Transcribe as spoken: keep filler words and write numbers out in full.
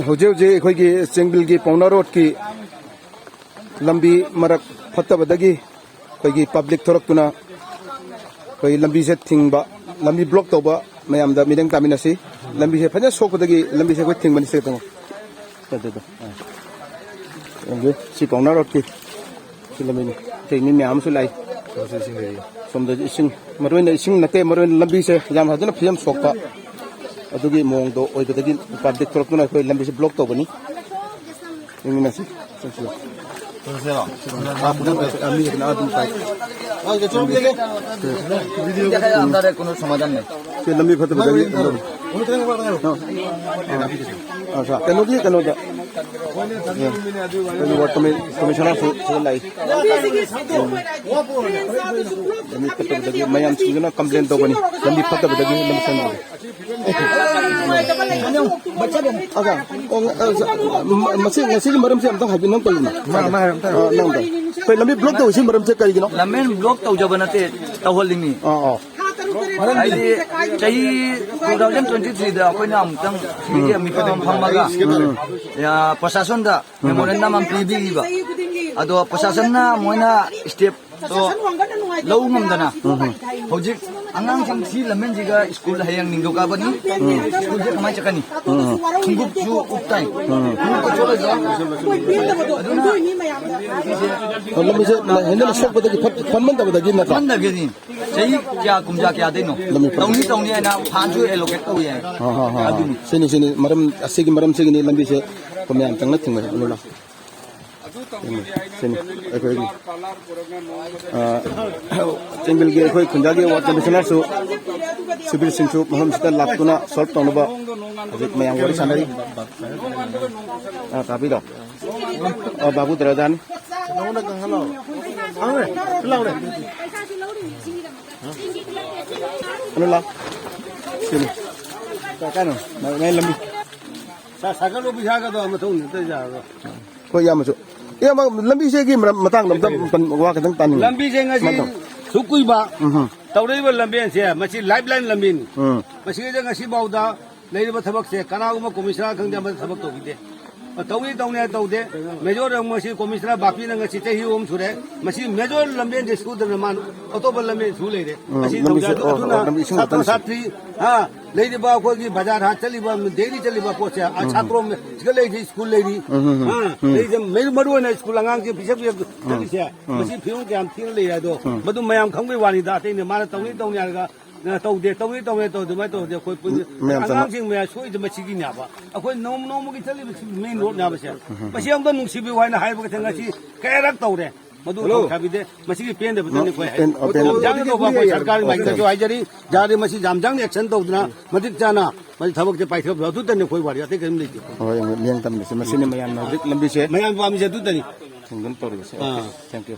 ꯍꯧꯖꯤꯛ ꯍꯧꯖꯤꯛ ꯑꯩꯈꯣꯏꯒꯤ ꯆꯦꯡꯕꯤꯜꯒꯤ ꯄꯥꯎꯅꯥ ꯔꯣꯗꯀꯤ ꯂꯝꯕꯤ ꯃꯔꯛ ꯐꯠꯇꯕꯗꯒꯤ ꯑꯩꯈꯣꯏꯒꯤ ꯄꯕ꯭ꯂꯤꯛ ꯊꯣꯔꯛꯇꯨꯅ ꯑꯩꯈꯣꯏ ꯂꯝꯕꯤꯁꯦ ꯊꯤꯡꯕ, ꯂꯝꯕꯤ ꯕ꯭ꯂꯣꯛ ꯇꯧꯕ ꯃꯌꯥꯝꯗ ꯃꯤꯠꯌꯦꯡ ꯇꯥꯃꯤꯟꯅꯁꯤ꯫ ꯂꯝꯕꯤꯁꯦ ꯐꯖꯅ ꯁꯣꯛꯄꯗꯒꯤ ꯂꯝꯕꯤꯁꯦ ꯑꯩꯈꯣꯏ ꯊꯤꯡꯕꯅꯤ꯫ ꯁꯤ ꯈꯛꯇꯪ꯫ ꯁꯤ ꯈꯛꯇꯪ꯫ ꯑꯥ꯫ ꯌꯦꯡꯕꯤꯌꯨ꯫ ꯁꯤ ꯄꯥꯎꯅꯥ ꯔꯣꯗꯀꯤ ꯁꯤ ꯂꯝꯕꯤꯅꯤ꯫ ꯑꯇꯩ ꯃꯤ ꯃꯌꯥꯝ ꯑꯃꯁꯨ ꯂꯥꯛꯏ꯫ ꯁꯣꯝꯗꯁꯨ ꯏꯁꯤꯡ ꯂꯩꯔꯤ꯫ ꯁꯣꯝꯗꯗꯤ ꯏꯁꯤꯡ, ꯃꯔꯨ ꯑꯣꯏꯅ ꯏꯁꯤꯡ ꯅꯠꯇꯦ, ꯃꯔꯨ ꯑꯣꯏꯅ ꯂꯝꯕꯤꯁꯦ ꯌꯥꯝ ꯐꯖꯅ ꯐꯤꯕꯝ ꯁꯣꯛꯄ꯫ ꯑꯗꯨꯒꯤ ꯃꯑꯣꯡꯗꯣ ꯑꯣꯏꯕꯗꯒꯤ ꯄꯕ꯭ꯂꯤꯛ ꯊꯣꯛꯂꯛꯇꯨꯅ ꯑꯩꯈꯣꯏ ꯂꯝꯕꯤꯁꯦ ꯕ꯭ꯂꯣꯛ ꯇꯧꯕꯅꯤ꯫ ꯌꯦꯡꯃꯤꯟꯅꯁꯤ꯫ ꯆꯠꯁꯤ꯫ ꯆꯠꯁꯤꯔꯣ? ꯑꯥ, ꯄꯨꯟꯅ ꯄꯥꯏ-, ꯑꯥ, ꯃꯤ ꯈꯛꯇꯅ ꯑꯗꯨꯝ ꯄꯥꯏ-, ꯁꯤ ꯂꯝꯕꯤ ꯐꯠꯇꯕꯗꯒꯤ ꯑꯗꯨꯝ꯫ ꯑꯥ, ꯑꯥ, ꯀꯩꯅꯣꯒꯤ ꯀꯩꯅꯣꯗ꯫ ꯑꯩꯈꯣꯏꯒꯤ ꯋꯥꯔꯗ ꯀꯃꯤ-, ꯀꯃꯤꯁꯅꯔꯁꯨ ꯁꯤꯗ ꯂꯥꯛꯏ꯫ ꯂꯝꯕꯤ ꯐꯠꯇꯕꯗꯒꯤ ꯃꯌꯥꯝꯁꯤꯡꯗꯨꯅ ꯀꯝꯄ꯭ꯂꯦꯟ ꯇꯧꯕꯅꯤ꯫ ꯂꯝꯕꯤ ꯐꯠꯇꯕꯗꯒꯤ ꯂꯝꯕꯤ ꯆꯪꯕꯗ꯫ ꯑꯣꯖꯥ, ꯑꯣ, ꯑ, ꯑ, ꯃ-, ꯃꯁꯤ, ꯉꯁꯤꯒꯤ ꯃꯔꯝꯁꯤ ꯑꯝꯇꯪ ꯍꯥꯏꯕꯤꯌꯨ, ꯅꯪ ꯀꯔꯤꯒꯤꯅꯣ? ꯃꯥ, ꯃꯥ ꯍꯥꯏꯔꯣ, ꯑꯝꯇ ꯍꯥꯏꯔꯣ꯫ ꯑ, ꯅꯪ ꯑꯝꯇ꯫ ꯑꯩꯈꯣꯏ ꯂꯝꯕꯤ ꯕ꯭ꯂꯣꯛ ꯇꯧꯔꯤꯁꯤ ꯃꯔꯝꯁꯦ ꯀꯔꯤꯒꯤꯅꯣ? ꯂꯝꯕꯤ ꯕ꯭ꯂꯣꯛ ꯇꯧꯖꯕ ꯅꯠꯇꯦ, ꯇꯧꯍꯜꯂꯤꯃꯤ꯫ ꯑꯥ, ꯑꯥ꯫ ꯍꯥꯏꯗꯤ ꯆꯍꯤ two thousand twenty three ꯗ ꯑꯩꯈꯣꯏꯅ ꯑꯃꯨꯛꯇꯪ ꯁꯤꯒꯤ ꯃꯤꯐꯝ ꯑꯃ ꯐꯝꯃꯒ, ꯎꯝ꯫ ꯌꯥ, ꯄ꯭ꯔꯁꯥꯁꯟꯗ ꯎꯝ꯫ ꯃꯦꯃꯣꯔꯦꯟꯗꯝ ꯑꯃ ꯄꯤꯕꯤꯈꯤꯕ꯫ ꯑꯗꯣ ꯄ꯭ꯔꯁꯥꯁꯟꯅ ꯃꯣꯏꯅ ꯁ꯭ꯇꯦꯞ ꯇꯣ ꯂꯧ ꯉꯝꯗꯅ ꯎꯝ꯫ ꯍꯧꯖꯤꯛ ꯑꯉꯥꯡꯁꯤꯡ ꯁꯤ ꯂꯝꯍꯦꯟꯁꯤꯒ ꯁ꯭ꯀꯨꯜ ꯍꯌꯦꯡ ꯅꯤꯡꯊꯧꯀꯥꯕꯅꯤ꯫ ꯎꯝ꯫ ꯁ꯭ꯀꯨꯜꯁꯦ ꯀꯃꯥꯏꯅ ꯆꯠꯀꯅꯤ? ꯎꯝ꯫ ꯈꯣꯡꯎꯞꯁꯨ ꯎꯞ ꯇꯥꯏ꯫ ꯎꯝ꯫ ꯈꯣꯡꯎꯞꯀ ꯆꯣꯠꯂꯁꯨ꯫ ꯑꯗꯨꯅ ꯑꯣ, ꯂꯝꯕꯤꯁꯦ ꯍꯦꯟꯗꯅ ꯁꯣꯛꯄꯗꯒꯤ ꯐꯠ-, ꯐꯠꯃꯟꯗꯕꯗꯒꯤ ꯅꯠꯇ꯭ꯔꯥ? ꯐꯠꯃꯟꯗꯒꯤꯅꯤ꯫ ꯆꯍꯤ ꯀꯌꯥ, ꯀꯨꯝꯖꯥ ꯀꯌꯥꯗꯩꯅꯣ? ꯂꯝꯕꯤ ꯐꯠ- ꯇꯧꯅꯤ, ꯇꯧꯅꯤ ꯍꯥꯏꯅ ꯐꯥꯟꯁꯨ ꯑꯦꯂꯣꯀꯦꯠ ꯇꯧ ꯌꯥꯏ꯫ ꯑꯥ, ꯑꯥ, ꯑꯥ, ꯑꯥ꯫ ꯑꯗꯨꯅꯤ꯫ ꯁꯤꯅꯤ, ꯁꯤꯅꯤ꯫ ꯃꯔꯝ, ꯑꯁꯤꯒꯤ ꯃꯔꯝꯁꯤꯒꯤꯅꯤ ꯂꯝꯕꯤꯁꯦ ꯑꯩꯈꯣꯏ ꯃꯌꯥꯝ ꯆꯪꯅ ꯊꯤꯡꯕꯁꯦ꯫ ꯑꯗꯨꯅ ꯁꯤꯅꯤ ꯑꯩꯈꯣꯏꯒꯤ, ꯑ, ꯆꯦꯡꯕꯤꯜꯒꯤ ꯑꯩꯈꯣꯏ ꯈꯨꯟꯖꯥꯒꯤ ꯋꯥꯔꯗ ꯀꯃꯤꯁꯅꯔꯁꯨ, ꯁꯤꯕꯤꯜꯁꯤꯡꯁꯨ ꯃꯐꯝꯁꯤꯗ ꯂꯥꯛꯇꯨꯅ ꯁꯣꯜꯕ ꯇꯧꯅꯕ ꯍꯧꯖꯤꯛ ꯃꯌꯥꯝ ꯋꯥꯔꯤ ꯁꯥꯟꯅꯔꯤ꯫ ꯑ, ꯇꯥꯕꯤꯔꯣ? ꯑ, ꯕꯥꯕꯨ ꯗꯔꯖꯥꯅꯤ꯫ ꯑꯅꯨ ꯂꯥꯎ꯫ ꯁꯤꯅꯤ꯫ ꯀ-, ꯀꯩꯅꯣ? ꯃ-, ꯃꯌꯥꯏ ꯂꯝꯕꯤ꯫ ꯁꯥ-, ꯁꯥꯏꯀꯜꯗꯣ ꯄꯩꯁꯥꯒꯗꯣ ꯑꯃ ꯊꯧꯅꯤ ꯑꯝꯇ ꯌꯥꯔꯔꯣꯏ꯫ ꯍꯣꯏ, ꯏꯌꯥꯝꯕꯁꯨ꯫ ꯏꯌꯥꯝꯕ, ꯂꯝꯕꯤꯁꯤꯒꯤ ꯃꯔꯝ-, ꯃꯇꯥꯡꯗ ꯑꯝꯇ ꯄꯟ-, ꯋꯥ ꯈꯤꯇꯪ ꯇꯥꯅꯤꯡꯉꯤ꯫ ꯂꯝꯕꯤꯁꯦ ꯉꯁꯤ ꯃꯇꯝ꯫ ꯁꯨꯛ ꯀꯨꯏꯕ ꯎꯝ ꯍꯝ꯫ ꯇꯧꯔꯛꯏꯕ ꯂꯝꯕꯦꯟꯁꯦ, ꯃꯁꯤ ꯂꯥꯏꯐ ꯂꯥꯏꯟ ꯂꯝꯕꯤꯅꯤ꯫ ꯎꯝ꯫ ꯃꯁꯤꯗ ꯉꯁꯤꯐꯥꯎꯗ ꯂꯩꯔꯤꯕ ꯊꯕꯛꯁꯦ ꯀꯅꯥꯒꯨꯝꯕ ꯀꯣꯃꯤꯁꯅꯔ ꯈꯪꯗꯦ ꯑꯃꯅ ꯊꯕꯛ ꯇꯧꯕꯤꯗꯦ꯫ ꯇꯧꯅꯤ ꯇꯧꯅꯤ ꯍꯥꯏ ꯇꯧꯗꯦ꯫ ꯃꯦꯖꯣꯔ ꯑꯃ ꯉꯁꯤ ꯀꯣꯃꯤꯁꯅꯔ ꯕꯥꯄꯤꯅ ꯉꯁꯤ ꯆꯍꯤ ꯑꯍꯨꯝ ꯁꯨꯔꯦ꯫ ꯃꯁꯤ ꯃꯦꯖꯣꯔ ꯂꯝꯕꯦꯟꯁꯦ ꯁꯨꯗꯅ ꯃꯥꯅ ꯑꯇꯣꯞꯄ ꯂꯝꯕꯦꯟ ꯁꯨ ꯂꯩꯔꯦ꯫ ꯎꯝ, ꯃꯁꯤ ꯂꯝꯕꯤꯁꯦ, ꯇꯧꯖ-, ꯑꯣ, ꯑꯗꯨꯅ ꯑꯣ, ꯂꯝꯕꯤ ꯏꯁꯤꯡ ꯁꯥꯇ꯭ꯔ ꯈꯛꯇꯅꯤ꯫ ꯁꯥꯇ꯭ꯔꯤ, ꯍꯥ, ꯂꯩꯔꯤꯕ ꯑꯩꯈꯣꯏꯒꯤ ꯕꯖꯥꯔ ꯍꯥꯠ ꯆꯠꯂꯤꯕ, ꯗꯦꯂꯤ ꯆꯠꯂꯤꯕ ꯄꯣꯠꯁꯦ, ꯑ, ꯎꯝ꯫ ꯁꯥꯇ꯭ꯔꯣꯝ ꯁꯤꯗ ꯂꯩꯔꯤꯁꯦ ꯁ꯭ꯀꯨꯜ ꯂꯩꯔꯤ꯫ ꯎꯝ, ꯎꯝ, ꯎꯝ꯫ ꯍꯥ, ꯎꯝ꯫ ꯂꯩꯔꯤꯁꯦ ꯃꯔꯨ, ꯃꯔꯨ ꯑꯣꯏꯅ ꯁ꯭ꯀꯨꯜ ꯑꯉꯥꯡꯁꯤꯡ ꯄꯤꯁꯛ ꯄꯤꯁꯛ ꯎꯝ꯫ ꯆꯠꯂꯤꯁꯦ, ꯎꯝ꯫ ꯃꯁꯤ ꯐꯤꯕꯝ ꯀꯌꯥꯝ ꯊꯤꯅ ꯂꯩ ꯍꯥꯏꯗꯣ, ꯎꯝ꯫ ꯃꯗꯨ ꯃꯌꯥꯝ ꯈꯪꯕꯩ ꯋꯥꯅꯤꯗ꯫ ꯑꯇꯩꯅ ꯃꯥꯅ ꯇꯧꯅꯤ ꯇꯧꯅꯤ ꯍꯥꯏꯔꯒ ꯑ, ꯇꯧꯗꯦ, ꯇꯧꯏ, ꯇꯧꯏ, ꯇꯧꯗꯦ, ꯑꯗꯨꯃꯥꯏꯅ ꯇꯧꯗꯦ꯫ ꯑꯩꯈꯣꯏ ꯄꯨꯟꯅ ꯃꯌꯥꯝ ꯆꯪꯉ-, ꯑꯉꯥꯡꯁꯤꯡ ꯃꯌꯥꯝ ꯁꯣꯏꯗ ꯃꯁꯤꯒꯤꯅꯦꯕ꯫ ꯑꯩꯈꯣꯏ ꯅꯣꯡꯃ ꯅꯣꯡꯃꯒꯤ ꯆꯠꯂꯤꯕꯁꯤ ꯃꯦꯟ ꯔꯣꯗꯅꯦꯕ ꯁꯦ꯫ ꯎꯝ꯫ ꯃꯁꯤ ꯑꯝꯇ ꯅꯨꯡꯁꯤꯕꯤꯌꯨ ꯍꯥꯏꯅ ꯍꯥꯏꯕ ꯈꯛꯇꯪ ꯉꯁꯤ ꯀꯌꯥꯔꯛ ꯇꯧꯔꯦ꯫ ꯃꯗꯨ ꯍꯜꯂꯣ꯫ ꯊꯧꯁꯥꯕꯤꯗꯦ꯫ ꯃꯁꯤꯒꯤ ꯄꯦꯟꯗꯕꯗꯅꯤ ꯑꯩꯈꯣꯏ ꯍꯥꯏ-, ꯄꯦꯟ-, ꯑꯣ, ꯄꯦꯟ-, ꯖꯥꯝꯖꯥꯡꯅ ꯇꯧꯕ ꯑꯩꯈꯣꯏ ꯁꯔꯀꯥꯔꯒꯤ ꯑꯣꯀꯦ꯫ ꯃꯥꯏꯀꯩꯗꯁꯨ ꯍꯥꯏꯖꯔꯤ꯫ ꯌꯥꯔꯦ, ꯃꯁꯤ ꯖꯥꯝꯖꯥꯡꯅ ꯑꯦꯛꯁꯟ ꯇꯧꯗꯅ ꯃꯇꯤꯛ ꯆꯥꯅ ꯃꯁꯤ ꯊꯕꯛꯁꯦ ꯄꯥꯏꯈꯠꯄ ꯑꯗꯨꯇꯅꯤ ꯑꯩꯈꯣꯏ ꯋꯥꯔꯤ, ꯑꯇꯩ ꯀꯔꯤꯝ ꯂꯩꯇꯦ꯫ ꯍꯣꯏ, ꯃꯤꯠꯌꯦꯡ ꯇꯝꯕꯁꯦ ꯃꯁꯤꯅꯤ ꯃꯌꯥꯝꯅ ꯍꯧꯖꯤꯛ ꯂꯝꯕꯤꯁꯦ꯫ ꯃꯌꯥꯝ ꯄꯥꯝꯃꯤꯁꯦ ꯑꯗꯨꯇꯅꯤ꯫ ꯊꯤꯡꯒꯨꯝ ꯇꯧꯔꯤꯕꯁꯦ꯫ ꯑꯥ꯫ Okay, thank you꯫